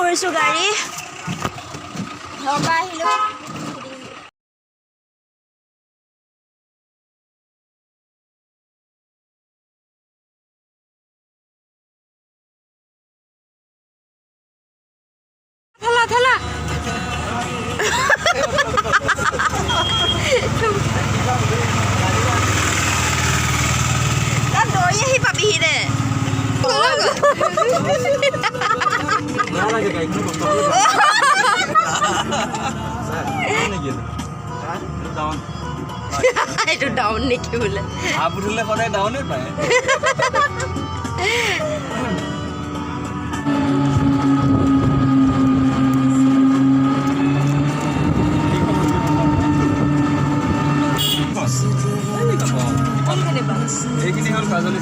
কৰিছোঁ গাড়ী। ঘৰৰ পৰা আহিলোঁ। ঠেলা ঠেলা। তাত দৌৰি আহি পাবিহি দে। নালাগে, গাড়ীখন বন্ধ কৰি নেকি? ডাউন। এইটো ডাউন নেকি বোলে? আপ উঠিলে সদায় ডাউনে পায়। এইখিনি হ'ল কাজলী।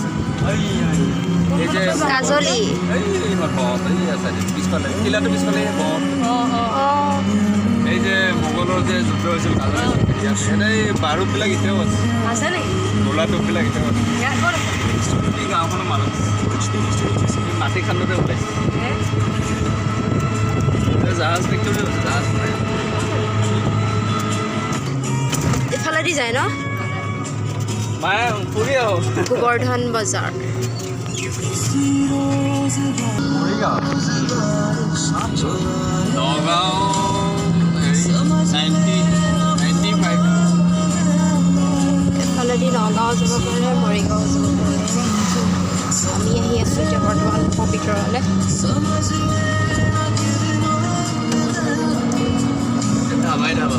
এই যে কাজলী। এই বহত এই আছে পিছফালে, কিলাটো পিছফালে বহত। এই যে মোগলৰ যে যুদ্ধ হৈছিল কাজলী, ইয়াতে এই বাৰুদবিলাক এতিয়াও আছে। আছে নেকি? গোলা টোপবিলাক এতিয়াও আছে। ইয়াত ক'ত আছে? এই গাঁওখনৰ মাজত এই মাটি খান্দোতে ওলাইছে। এই জাহাজ ফেক্টৰীও আছে, জাহাজ বনাই। এইফালেদি যায় ন? মায়ে ফুৰি আহো। গোবৰ্ধন বজাৰ। মৰিগাঁও, নগাঁও 90 95। এইফালেদি নগাঁও যাব পাৰে, মৰিগাঁও যাব পাৰে। আমি আহি আছোঁ এতিয়া বৰ্তমান পবিতৰালৈ। ধাবাই ধাবা,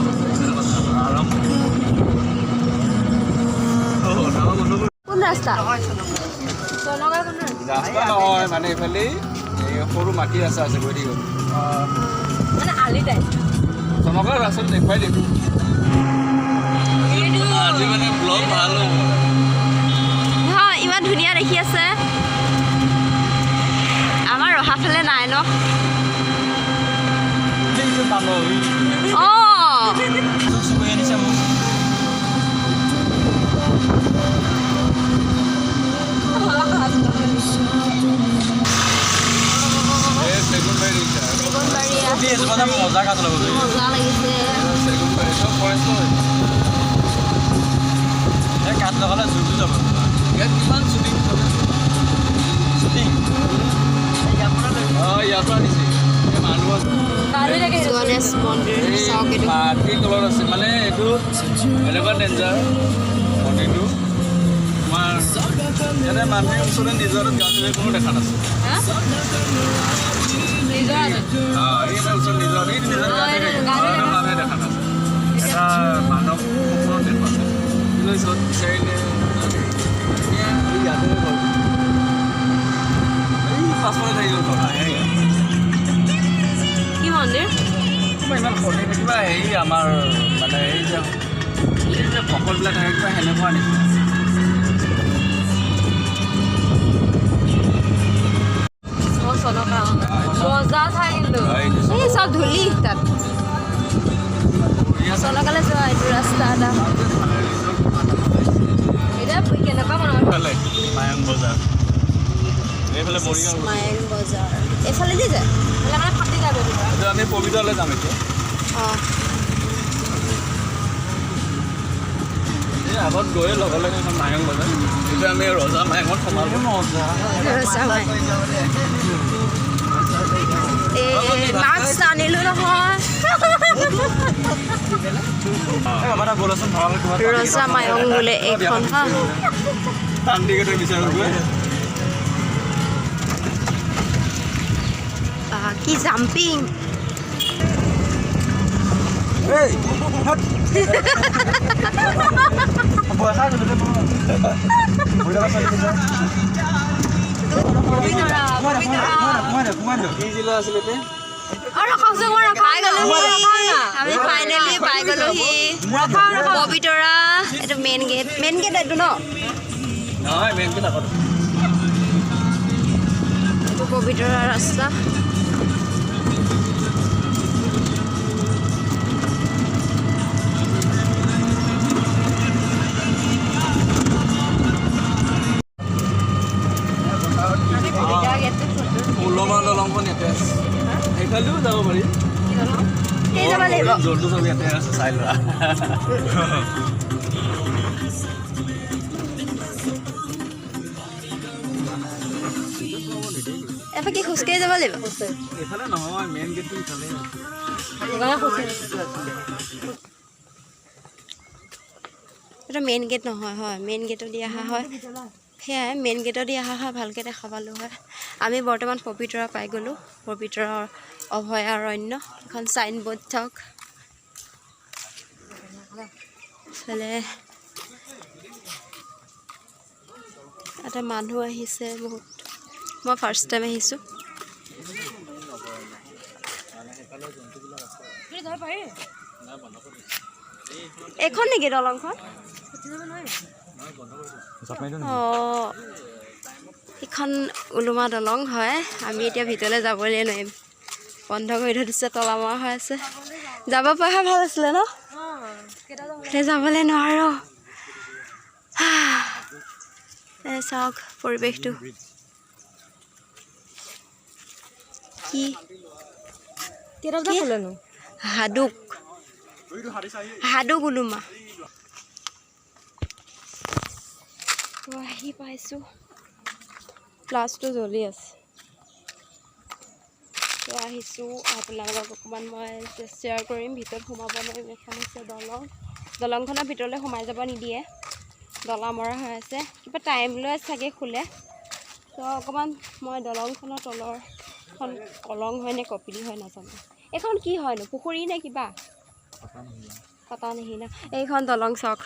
আৰাম। অঁ, ধাবা বন্ধ কৰি কোন ৰাস্তা? চনকা কোন ৰাস্তা? ৰাস্তা নহয়, মানে এইফালে এই সৰু মাটি ৰাস্তা আছে, গৈ থাকিব। মানে আলি টাইপ। চনকাৰ ৰাস্তাটো দেখুৱাই দিম আজি, মানে ব্লগ ভাল হ'ব। নহয়, ইমান ধুনীয়া দেখি আছে। আমাৰ ৰহা ফালে নাই ন? অঁ। আনিছে মোক। এই চেগুনবাৰী। চেগুনবাৰী। মজা কাজ ল'ব। মজা লাগিছে। চেগুনবাৰী চব ফৰেষ্ট। এই কাঠ লগালে জুইটো যাব। ইয়াত কিমান শ্বুটিং চলে, শ্বুটিং। অঁ, ইয়াৰ পৰা আনিছে। এই মানুহ আছে। গণেশ মন্দিৰ। এই চাওক এইটো। মাটিৰ তলত আছে, মানে এইটো এনেকুৱা ডেঞ্জাৰ মন্দিৰটো। তোমাৰ ইয়াতে মানুহে ওচৰতে নিজৰ গা ধুলে কোনো দেখা নাছিল। অঁ, এই এটা ওচৰত নিজৰ, এই নিজৰ গা ধুই থাকে, ঘৰতো মানুহে দেখা নাছিল। এটা মানৱ সপোনত দেখুওৱা কিন্তু য'ত বিচাৰিলে এই ইয়াতে ঘৰ, এই পাছফালে থাকি গ'ল ঘৰ। কি মন্দিৰ? কিবা ইমান সৰু কিবা হেৰি আমাৰ, মানে এই যে ভকতবিলাক থাকে, কিবা সেনেকুৱা নিচিনা। মজা ঠাই কিন্তু। এই চব ধূলি তাত। চনকালে যোৱা এইটো ৰাস্তা এটা। এতিয়া কেনেকুৱা বনাব? এইফালে মায়ং বজাৰ, এইফালে মৰিগাঁও। মায়ং বজাৰ এইফালেদি যায়। এইফালে মানে ফাটি যাব কিবা। এতিয়া আমি পবিতৰালৈ যাম এতিয়া। অঁ। এই আগত গৈয়ে লগে লগে এখন মায়ং বজাৰ। এতিয়া আমি ৰজা মায়ঙত সোমালোঁ। ৰজা মায়ং। এই মাস্ক আনিলো নহয়। ৰজা মায়ং বোলে এইখন হা। তান্ত্ৰিকতে বিচাৰোঁ গৈ। বাহ, কি জাম্পিং! এই ভয় খাই গ'লো। পবিতৰা, পবিতৰা। কি জিলা আছিলে এতিয়া? পাই গ'লোহি আমি, ফাইনেলি পাই গ'লোহি পবিতৰা। এইটো মেইন গেট, মেইন গেট এইটো ন? নহয়, মেইন গেট আগত। এইটো পবিতৰা ৰাস্তা। ওলমা দলংখন ইয়াতে আছে। সেইফালে লাগিব। জন্তু চব ইয়াতে আছে, চাই লোৱা। এবাৰ কি খোজকাঢ়ি যাব লাগিব? এইফালে নহয়, মেইন গেটটো ইফালে আছে। এইটো মেইন গেট নহয় হয়, মেইন গেটত দি অহা হয়। সেয়াই, মেইন গেটত দি অহা হয়, ভালকৈ দেখা পালোঁ হয়। আমি বৰ্তমান পবিতৰা পাই গ'লোঁ। পবিতৰা অভয়াৰণ্য, এখন চাইনবোৰ্ড চাওক। ইফালে এটা মানুহ আহিছে বহুত। মই ফাৰ্ষ্ট টাইম আহিছোঁ। এইখন নেকি দলংখন? অঁ, সেইখন ওলোমা দলং হয়। আমি এতিয়া ভিতৰলৈ যাবলৈ নোৱাৰিম, বন্ধ কৰি থৈ দিছে, তলা মৰা হৈ আছে। যাব পৰা ভাল আছিলে ন? এতিয়া যাবলৈ নোৱাৰোঁ। এই চাওক পৰিৱেশটো কি। কেইটা বজাত খোলেনো? হাদুক হাদুক ওলোমা। আহি পাইছোঁ, ক্লাছটো জ্বলি আছে। তো আহিছোঁ, আপোনালোকক অকণমান মই শ্বেয়াৰ কৰিম। ভিতৰত সোমাব নোৱাৰিম। এখন হৈছে দলং, দলংখনৰ ভিতৰলৈ সোমাই যাব নিদিয়ে, দলা মৰা হৈ আছে। কিবা টাইম লৈ চাগে খোলে। তো অকণমান মই দলংখনৰ তলৰখন কলং হয় নে কপিলি হয় নাজানো। এইখন কি হয়নো, পুখুৰী নে কিবা? পতা নেহি না। এইখন দলং চাওক,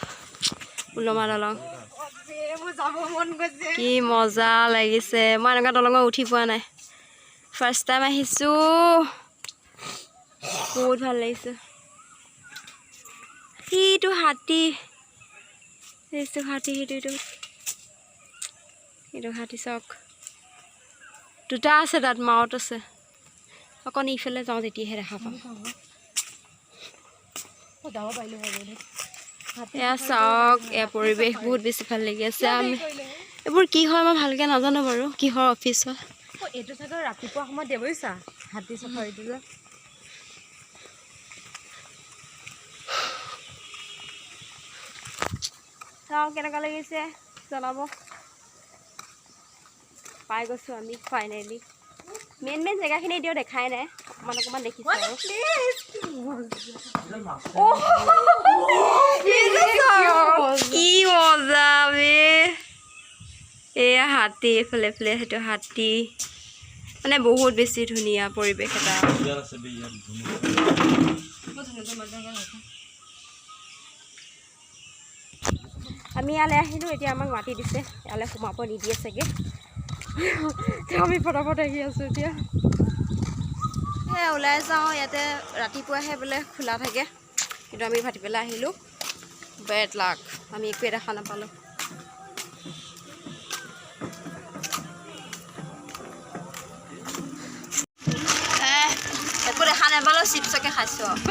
ওলমা দলং, কি মজা লাগিছে। মই এনেকুৱা দলঙত উঠি পোৱা নাই, ফাৰ্ষ্ট টাইম আহিছোঁ, বহুত ভাল লাগিছে। সিটো হাতী, সেইটো হাতী, সেইটো এইটো এইটো হাতী চাওক, দুটা আছে তাত, মাউত আছে। অকণ ইফালে যাওঁ, তেতিয়াহে দেখা পাম। যাব পাৰিলোঁ হয়। এয়া চাওক, এয়া পৰিৱেশ বহুত বেছি ভাল লাগি আছে। আমি এইবোৰ কি হয় মই ভালকৈ নাজানো বাৰু, কিহৰ অফিচ হয়। এইটো চাগে ৰাতিপুৱা সময়ত দিয়ে বুজিছা, হাতী চাফাৰীটো যে। চাওঁ কেনেকুৱা লাগিছে জনাব। পাই গৈছোঁ আমি ফাইনেলি। মেইন মেইন জেগাখিনি এতিয়াও দেখাই নাই, অকণমান অকণমান দেখিছোঁ আৰু। অ', এইটো চাওক, কি মজা বে। এয়া হাতী, এইফালে এইফালে সেইটো হাতী, মানে বহুত বেছি ধুনীয়া পৰিৱেশ এটা। ইয়াত আছে বে, ইয়াত ধুনীয়া। আমি ইয়ালৈ আহিলোঁ, এতিয়া আমাক মাতি দিছে, ইয়ালৈ সোমাব নিদিয়ে চাগে। আমি ফটাফট আহি আছোঁ এতিয়া। সেয়া ওলাই যাওঁ, ইয়াতে ৰাতিপুৱাহে বোলে খোলা থাকে, কিন্তু আমি ভাটিবেলা আহিলোঁ। বেড লাক, আমি একোৱে দেখা নাপালোঁ। একো দেখা নাপালোঁ, চিপছকে খাইছোঁ আৰু।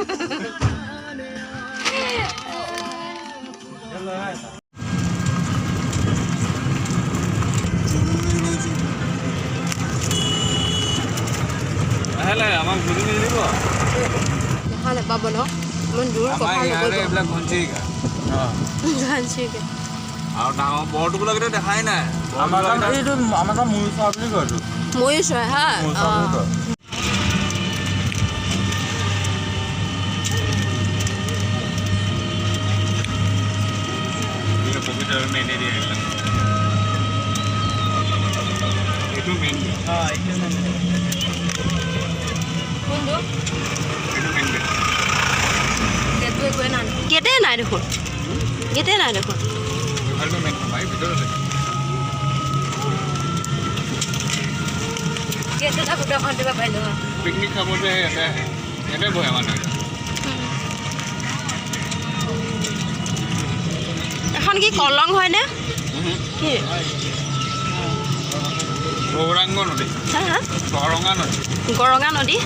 লাহে লাহে, আমাক ঘূৰি নিদিব। দেখা নাপাব ন, ইমান দূৰ। আমাৰ কথা ইয়াৰে নকৰিব। এইবিলাক ঘনচিৰিকা। ঘনচিৰিকা। আৰু ডাঙৰ বৰটোকোলাকেইটা দেখাই নাই। আমাৰ তাত এইটো, আমাৰ তাত ময়ূৰ চৰাই বুলি কয় এইটো। ময়ূৰ চৰাই হা। ময়ূৰ চৰাই বুলি কয়। পবিতৰা মেইন এৰিয়া এইবিলাক। এইটো মেইন গেট। কোনটো? এইটো মেইন গেট। গেটটো একোৱে নাই। গেটেই নাই দেখোন, গেটেই নাই দেখোন। এইফালেটো মেইন সোমাই ভিতৰত আছে। গেটটো থাকোঁতে এখন দিব পাৰিলোঁ হয়। পিকনিক খাব যে ইয়াতে আহে, ইয়াতে বহে মানুহ। এখন কি কলং হয়নে কি? গৌৰাংগ নদী। হা হা? গৰঙা নদী। গৰঙা নদী।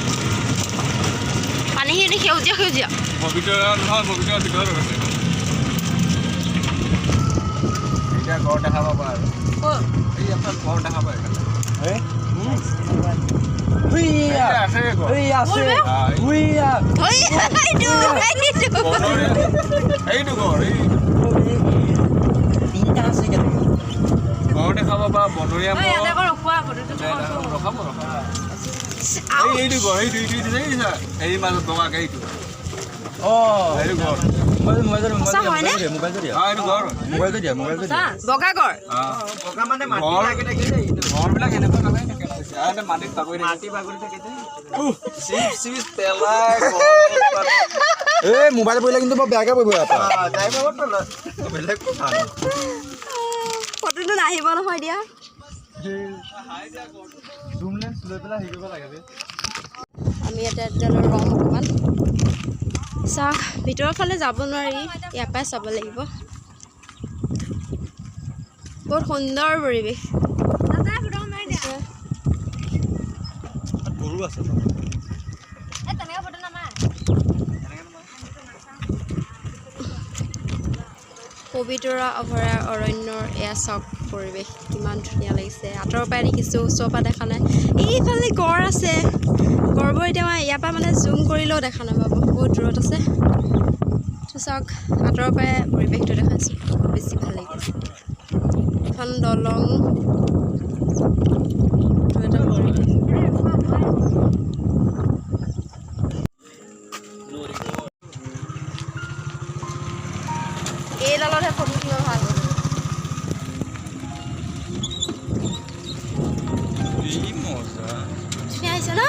পানীখিনি সেউজীয়া সেউজীয়া। পবিতৰা নহয়, পবিতৰা ভিতৰত আছে। এতিয়া গড় দেখা পাবা আৰু। ক'ত? এই আপোনাৰ গড় দেখা পায় এইফালে। এই মোবাইল পৰিলে কিন্তু বৰ বেয়াকে পৰিব। ফটোটো নাহিব নহয় দিয়া। আমি ইয়াতে ৰম অকণমান চাহ, ভিতৰৰ ফালে যাব নোৱাৰি, ইয়াৰ পৰাই চাব লাগিব। বহুত সুন্দৰ পৰিৱেশ। পবিতৰা অভয়াৰণ্যৰ এয়া চাওক পৰিৱেশ, কিমান ধুনীয়া লাগিছে। আঁতৰৰ পৰাই দেখিছোঁ, ওচৰৰ পৰা দেখা নাই। এইফালে গড় আছে, গড়বোৰ এতিয়া মই ইয়াৰ পৰা মানে জুম কৰিলেও দেখা নাপাব, বহুত দূৰত আছে। তো চাওক, আঁতৰৰ পৰাই পৰিৱেশটো দেখাইছোঁ, বহুত বেছি ভাল লাগিছে। এখন দলং, এটা পৰিৱেশ। এইডালতহে ফটো উঠিব ভাল। ধুনীয়া আহিছে ন?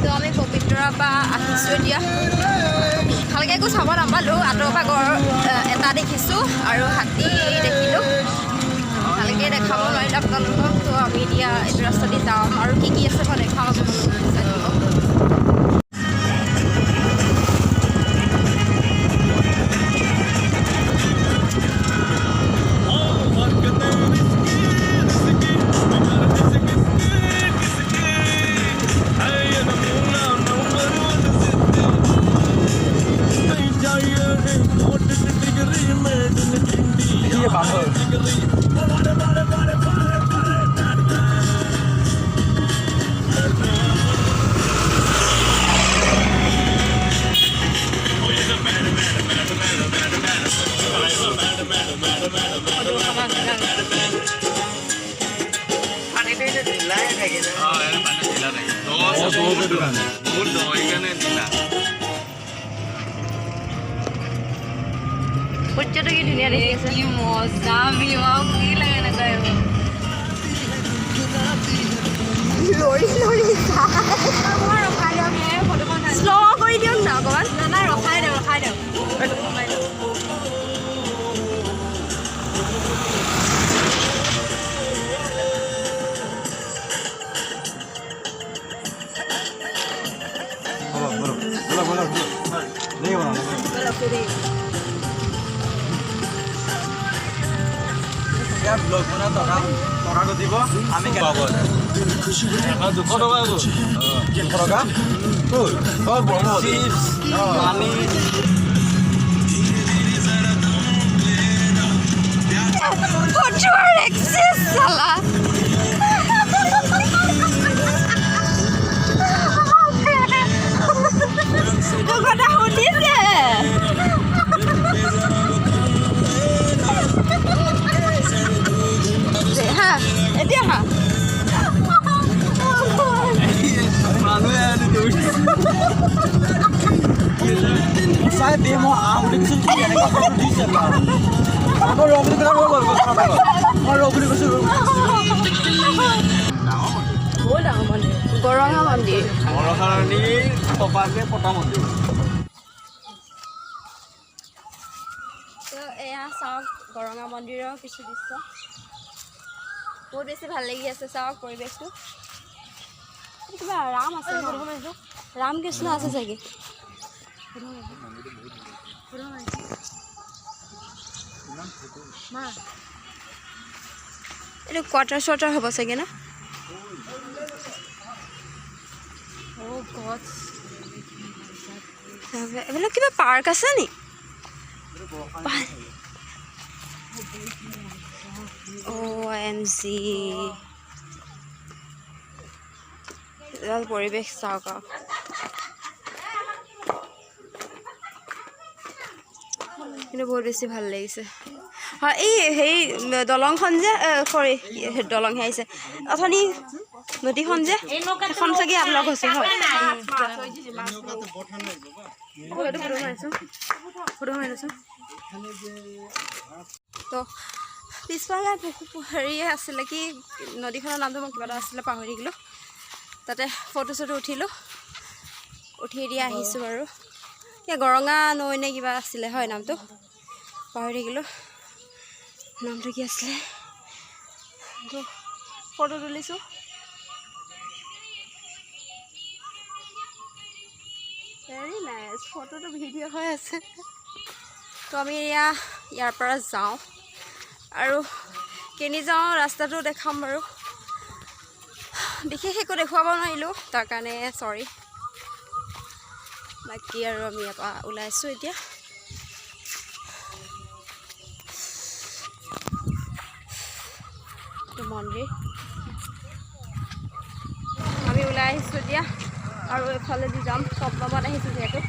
তো আমি পবিতৰাৰ পৰা আহিছোঁ এতিয়া। ভালকৈ একো চাব নাপালোঁ, আঁতৰৰ পৰা গড় এটা দেখিছোঁ আৰু হাতী দেখিলোঁ, ভালকৈ দেখাব নোৱাৰিলোঁ আপোনালোকক। তো আমি এতিয়া এইটো ৰাস্তা দি যাম আৰু কি কি আছে মই দেখাম আপোনালোকক, জানিব। সূৰ্যটো কি ধুনীয়া দেখি আছে, কি মজা ভিউ, কি লাগে এনেকুৱা। লৰি লৰি শ্ল' কৰি দিয়ক না অকণমান। না ৰখাই দিয়ক, ৰখাই দিয়ক। 200 টকা। ফটোৱাৰ এক্সেছ চালা। তোৰ কথা সুধিছে। হা এতিয়া হা গৰঙা মন্দিৰ। তো এয়া চাওক গৰঙা মন্দিৰৰ কিছু দৃশ্য, বহুত বেছি ভাল লাগি আছে। চাওক পৰিৱেশটো, কিবা ৰাম আছে, ৰাম কৃষ্ণ আছে চাগে। এইটো কোৱাৰ্টাৰ চোৱাৰ্টাৰ হ'ব চাগে ন? এইবিলাক কিবা পাৰ্ক আছে নি? OMG। এডাল পৰিৱেশ চাওক আৰু। কিন্তু বহুত বেছি ভাল লাগিছে। হয়, এই হেৰি দলংখন যে, চৰি, দলংহে আহিছে, অথনি নদীখন যে, সেইখন চাগে ইয়াত লগ হৈছে। হয়, তো পিছফালে হেৰিয়ে আছিলে কি নদীখনৰ নামটো, মই কিবা এটা আছিলে, পাহৰি থাকিলোঁ। তাতে ফটো চটো উঠিলোঁ, উঠি দিয়া আহিছোঁ বাৰু। কিবা গৰঙা নৈ নে কিবা আছিলে, হয়, নামটো পাহৰি থাকিলোঁ, নামটো কি আছিলে। তো ফটো তুলিছোঁ। ভেৰি নাইচ, ফটোটো ভিডিঅ' হৈ আছে। তো আমি এয়া ইয়াৰ পৰা যাওঁ আৰু কেনি যাওঁ ৰাস্তাটো দেখাম বাৰু। বিশেষ একো দেখুৱাব নোৱাৰিলোঁ, তাৰ কাৰণে চৰি। বাকী আৰু আমি ইয়াৰ পৰা ওলাইছোঁ এতিয়া। এইটো মন্দিৰ। আমি ওলাই আহিছোঁ এতিয়া আৰু এইফালেদি যাম। টমটমত আহিছোঁ যিহেতু।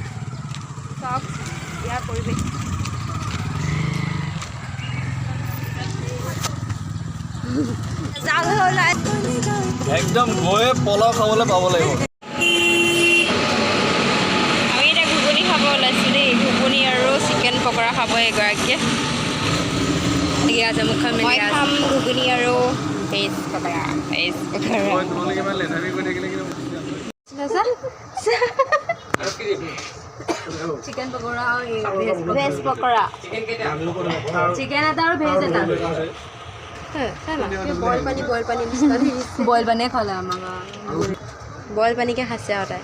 চাওক ইয়াৰ পৰিৱেশ। জাল হৈ ওলাই। একদম গৈয়ে পলাও খাবলৈ পাব লাগিব। আমি এতিয়া ঘুগুনি খাব ওলাইছোঁ দেই। ঘুগুনি আৰু চিকেন পকৰা খাব এগৰাকীয়ে। আছে মুখখন। মই খাম ঘুগুনি আৰু ভেজ পকৰা, ভেজ পকৰা। তোমালোকে ইমান লেঠামি কৰি থাকিলে কিন্তু চিকেন পকৰা আৰু ভেজ পকৰা। চিকেন এটা আৰু ভেজ এটা। বইল পানী, বইল পানী নিচিনা লাগিছে। বইল পানীয়ে খালে আমাক। বইল পানীকে খাইছে আৰু তাই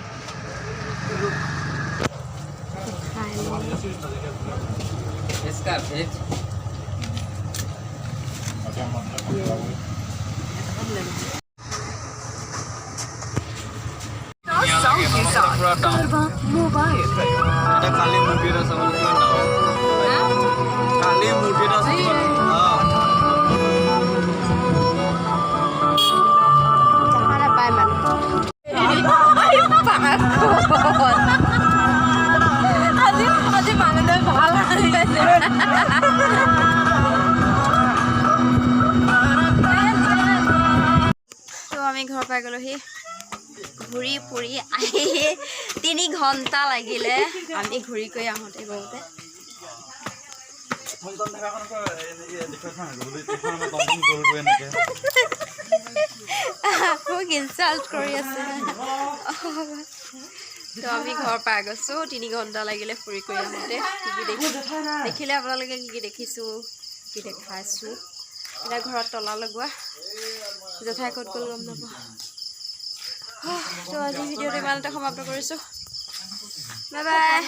খাই মেলি। পুৰা ডাউন। এটা কালি মূৰ্তি এটা চাবলৈ কিমান ডাঙৰ কালি মূৰ্তি এটা আছে কিমান। দেখা নাপায় মানুহ। পাগল। আজি মানুহটোৱে ভাল হাঁহিছে। তো আমি ঘৰ পাই গ'লোহি। ঘূৰি ফুৰি আহি 3 ঘণ্টা লাগিলে আমি ঘূৰি কৰি আহোঁতে গওঁতে। টমটম থকাখন আকৌ এনেকে দেখুৱাই টমটম গ'লগৈ এনেকে। মোক ইনচাল্ট কৰি আছে। তো আমি ঘৰ পাই গৈছোঁ। 3 ঘণ্টা লাগিলে ফুৰি কৰি আহোঁতে। কি কি দেখি দেখিলে আপোনালোকে, কি কি দেখিছোঁ, কি দেখাইছোঁ। এতিয়া ঘৰত তলা লগোৱা, জেঠাই ক'ত গ'ল গম নাপাওঁ। তো আজি ভিডিঅ'টো ইমানতে সমাপ্ত কৰিছোঁ। Bye bye.